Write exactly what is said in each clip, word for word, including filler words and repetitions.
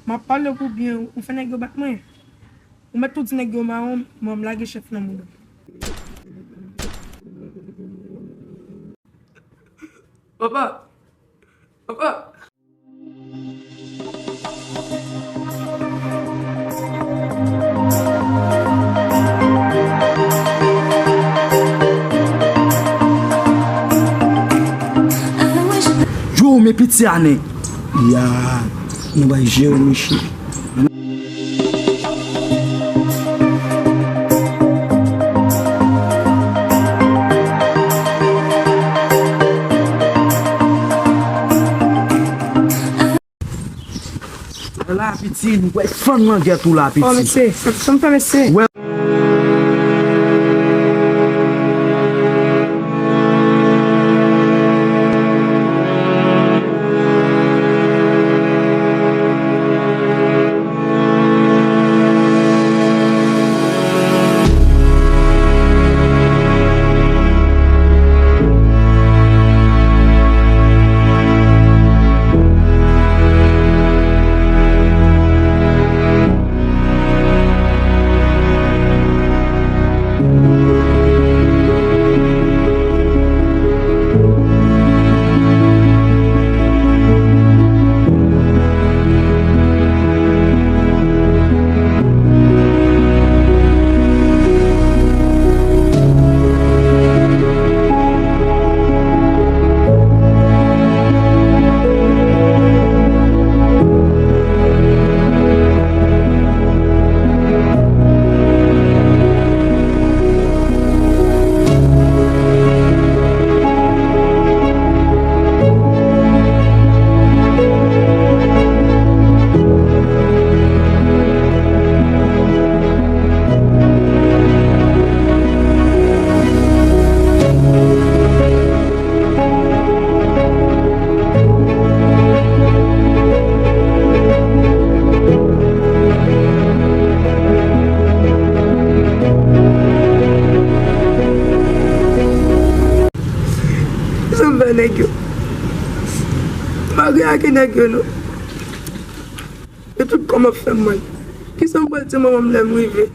M ap pale w pou byen, ou fè nèg yo bat mwen. Ou mèt tou di nèg yo mawon, mwen m lage chèf nan mouda. Papa! Papa! Yo, men piti a nen. Ya, nou bay jere mesye. La, piti, nou wè fann langèt ou la, piti. Oh, mesye, sa, sa m fè, mesye. Wè. Kisa m fè nèg yo? M pa gen ak nèg yo non. E tout kò m ap fè m mal. Kisa m pral di manman m lè m rive?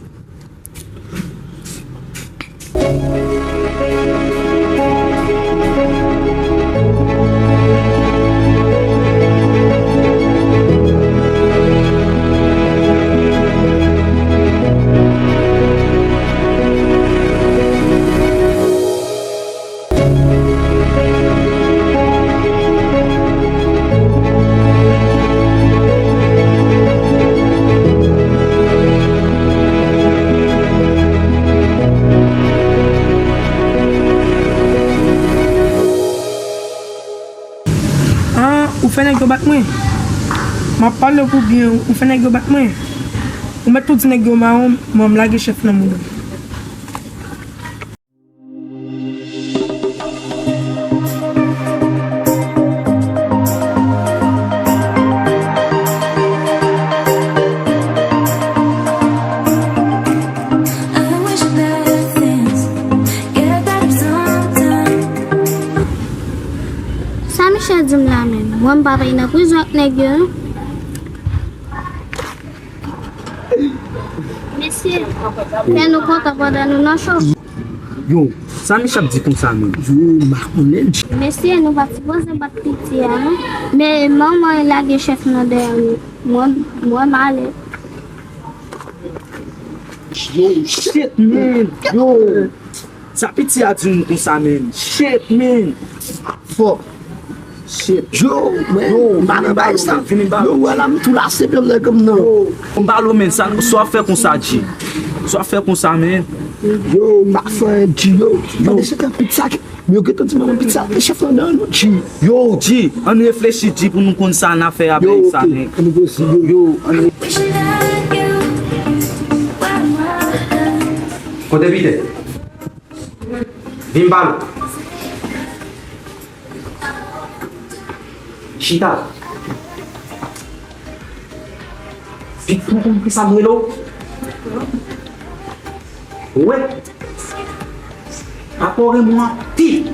Ah, ou fè nèg yo bat mwen? M ap pale w pou byen, ou fè nèg yo bat mwen? Ou mèt tou di nèg yo mawon, mwen m lage chèf nan mouda. Sa Michel di m la menm? Mwen m pa vle nan prizon ak nèg yo non. Mesye, fè nou kontan pandan nou nan cho. Yo, sa Michel ap di konsa menm? Yo, m pa konnen. Mesye, nou pa t sipoze bat piti a non. Men manman lage chèf nan dèyè nou. Mwen, mwen m ale. Yo, shit, man. Yo. Sa piti a di nou konsa, man. Shit, man. Fò. Shit. Yo, man. Yo, m pa nan bay sa. Vini ba. Yo, wè la, m tou lase pye m nan gòm nan. Yo. M ba lo, man. Sa, sa w ap fè konsa, G? Sa w ap fè konsa, man? Yo, m pa fè anyen, G, yo. Yo. Gade se tan piti sa ki Men yo gentan di manman piti a te chèf nan dan nou, G. Yo, G, ann reflechi, G, pou nou konn sa n a fè avèk sa, nèg. Yo, ok, ann negosye, yo. Yo, ann re- Kote Pita? Vin pale. Chita. Pit, ou konn kisa m rele w? Ou wè? Papa w renmen w anpil.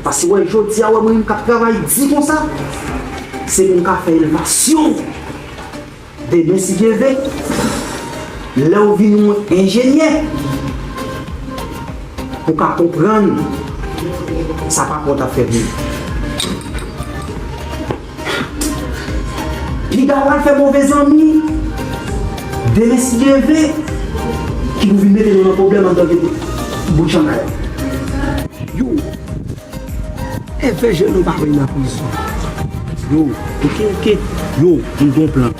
Paske w wè jodi a, w wè mwen menm k ap travay di konsa. Se pou m ka fè elevasyon. Demen, si Dye vle, lè w vin yon enjenyè, ou ka konprann sa papa w t ap fè pou ou. Piga w al fè move zanmi. Demen, si Dye vle, ki pou vin mete nou nan pwoblèm anndan bout chan kay la. Yo, Efè je nou pa vin nan prizon. Yo, oke, oke. Yo, m gon plan.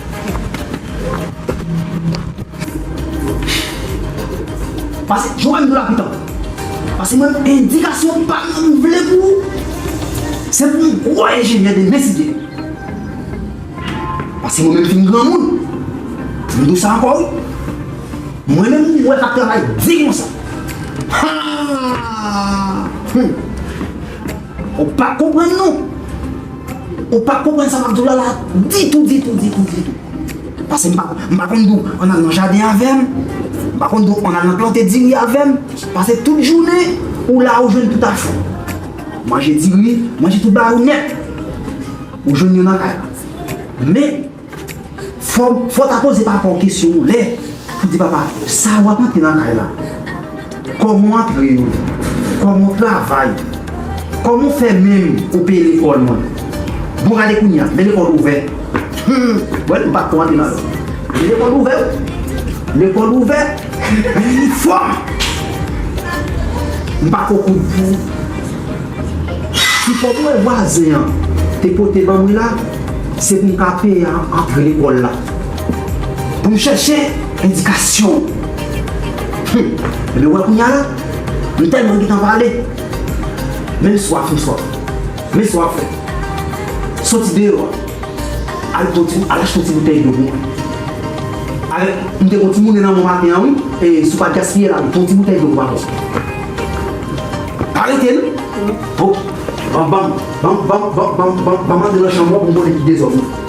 Pase, jwenn nou lapitan. Pase mwen, endikasyon pa m vle pou ou. Se pou m gwo enjenyè demen, si Dye vle. Pase mwen menm fin granmoun. M di w sa ankò, wi. Mwen menm, m wè k ap travay di konsa. Ha! Hmm. Ou pa konprann non. Ou pa konprann sa m ap di w la, la ditou, ditou, ditou, ditou. Pase m pa, m pa konn di w ann al nan jaden avè m. M pa konn di w ann al nan plante diri avè m. Pase tout jounen, ou la, ou jwenn tout afè. Manje diri, manje tout bagay ou nèt. Ou jwenn yo nan kay la. Men, fò, fò w ta poze papa w kesyon yon lè pou di, papa, sa w ap antre nan kay la, kòman w antre yo? Kòman w travay? Kòman w fè menm ou peye lekòl mwen? Bon, gade kounye a, men lekòl ouvè. Hmm, wè, m pa t ko antre nan yo. Men lekòl ouvè, wi. Lekòl ouvè, inifòm. M pa ko koud pou ou. Ti kòb ou wè vwazen an te pote ban mwen la, se pou m ka peye a antre lekòl la. Pou m chèche endikasyon. Hum, ebyen, ou wè kounye a la, m tèlman gentan pale. Men sa w ap fè, sa w ap fè. Men sa w ap fè. Soti deyò a. Al pran ti, al achte yon ti boutèy dlo pou mwen. Al, m te gon ti monnen nan men w maten an, wi. E, si w pa t gaspiye l, al pran yon ti boutèy dlo pou papa w. Arete l. Ok. Ban, ban, ban m antre nan chanm ou pou m konnen ki dezòd ou.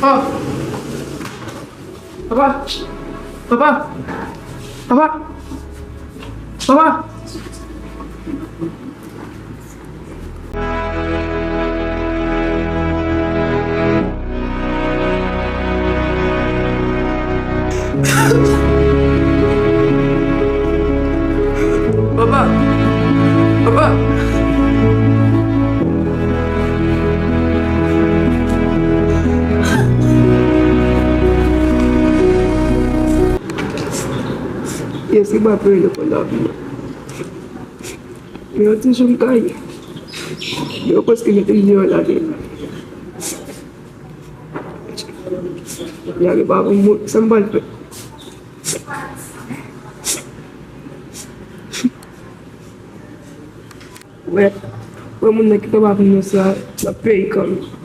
Oh! Papa! Papa! Papa! Papa! Papa! Papa! Èske m ap rele pou lavi? Men yon ti jou m gaye. Yo prèske mete m deyò lane. Lage pa pou mwen, sa m pral fè? Wè, wè moun nan ki t ap aprann mwen sa, l ap peye kanmenm.